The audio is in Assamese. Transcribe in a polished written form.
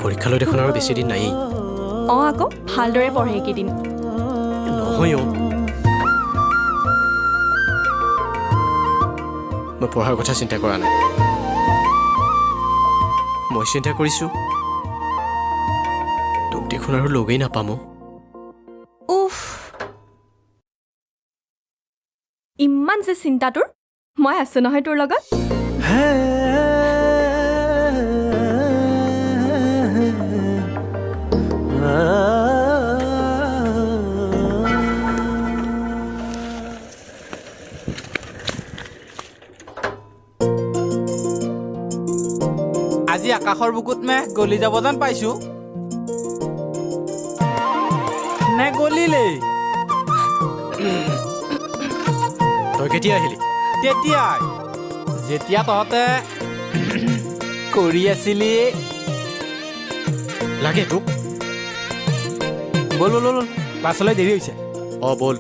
পৰীক্ষালৈ দেখোন আৰু বেছি দিন নায়েই। অঁ, আকৌ ভালদৰে পঢ়ে এইকেইদিন। নহয় অ', মই পঢ়াৰ কথা চিন্তা কৰা নাই। মই চিন্তা কৰিছোঁ, তোক দেখোন আৰু লগেই নাপাম অ'। উফ, ইমান যে চিন্তা তোৰ, মই আছো নহয় তোৰ লগত। আজি আকাশৰ বুকুত মেঘ গলি যাব যেন পাইছো, নে গলিলেই? তই কেতিয়া আহিলি? তেতিয়াই, যেতিয়া তহঁতে কৰি আছিলি। লাগে তোক? ব'ল ব'ল ব'ল, ক্লাছলৈ দেৰি হৈছে। অঁ, ব'ল।